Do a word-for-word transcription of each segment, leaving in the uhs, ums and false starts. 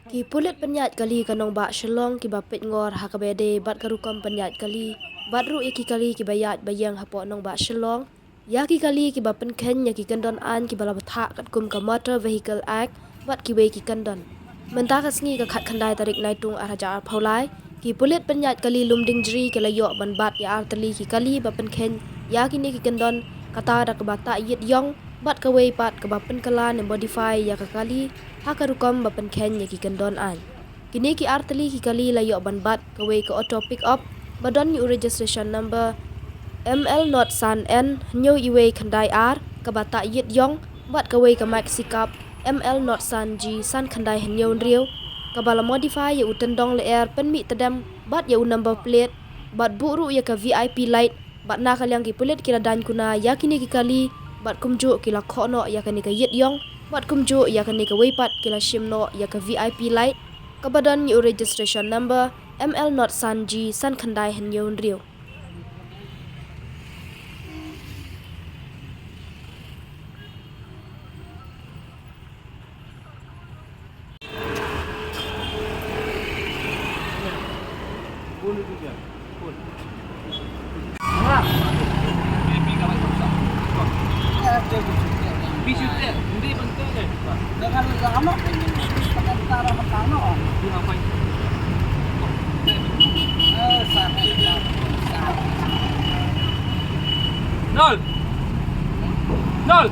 Ki pulit pynïaid kali ka nongbah Shillong kiba peit ngor ha kaba ïadei bad ka rukom pynïaid kali bad ruh ïa ki kali kiba ïaid ba ïeng hapoh nongbah Shillong, ïa ki kali kiba pynkheiñ ïa ki kyndon aiñ kiba la bthah katkum ka Motor Vehicle Act bad kiwei ki kyndon. Mynta ka sngi ka khatkhyndai tarik Naitung arhajar arphew lai, ki pulit pynïaid kali Lumdiengjri ki la ïoh ban bat ïa artylli ki kali ba pynkheiñ ïa kine ki kyndon, kata da kaba tah ïit ïong bad kawei pat kaba pynkylla ne modify ïa ka kali ha ka rukom ba pynkheiñ ïa ki kyndon aiñ. Kine ki artylli ki kali la ïoh ban bat kawei ka auto pick up ba don ïa u registration number M L not san N hynñiew iwei khyndai ar kaba tah ïit ïong bad kawei ka maxi cab M L not san G san khyndai hynñiew hynriew kaba la modify ïa u tyndong lyer pynmih tdem bad ïa u number plate bad buh ruh ïa ka V I P light. Bad na ka liang ki pulit ki la daiñ kuna ïa kine ki kali bad kumjuh ki la khoh noh ïa kane ka ïit ïong bad kumjuh ïa kane kawei pat ki la shim noh ïa ka V I P light kaba don ïa u registration number M L not san G san khyndai hynñiew hynriew. Nol. Nol.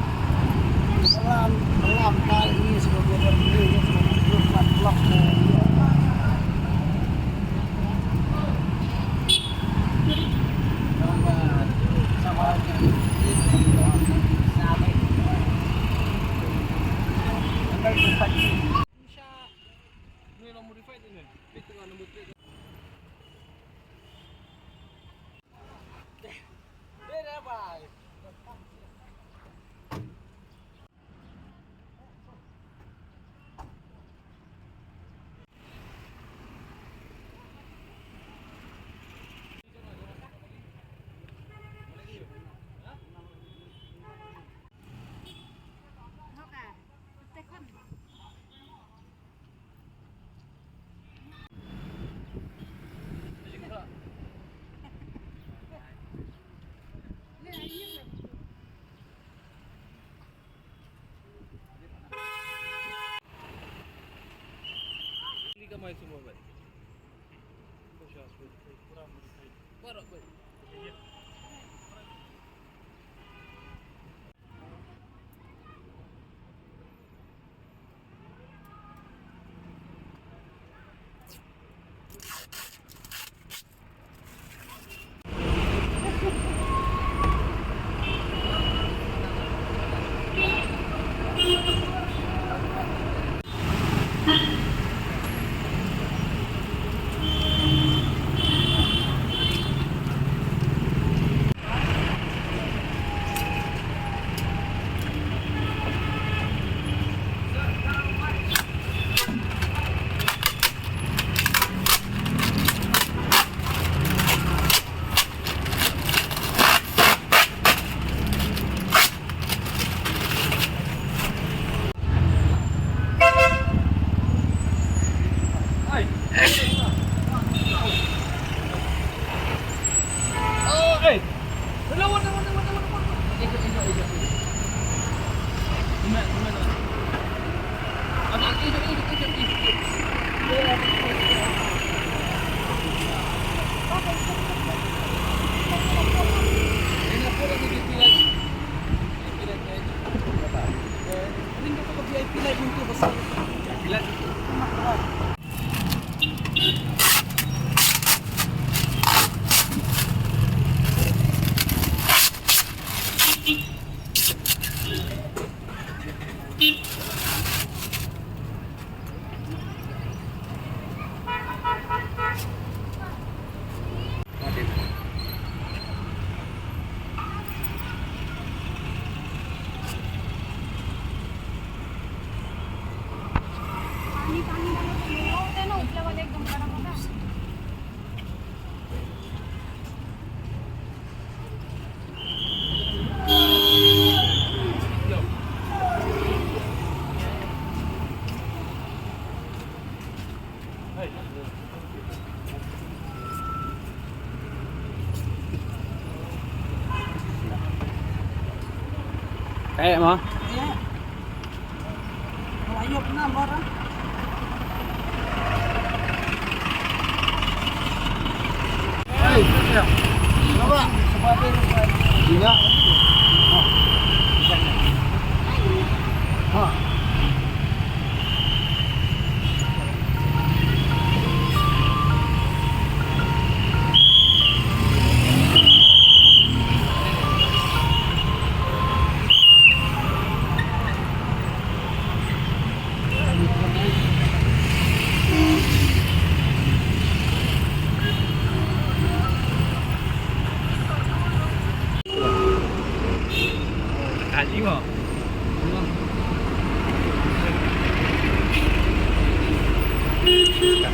Eh, ma.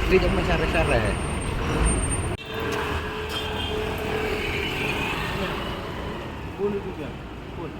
Katri jam sare-sare. Pun itu dia. Pun.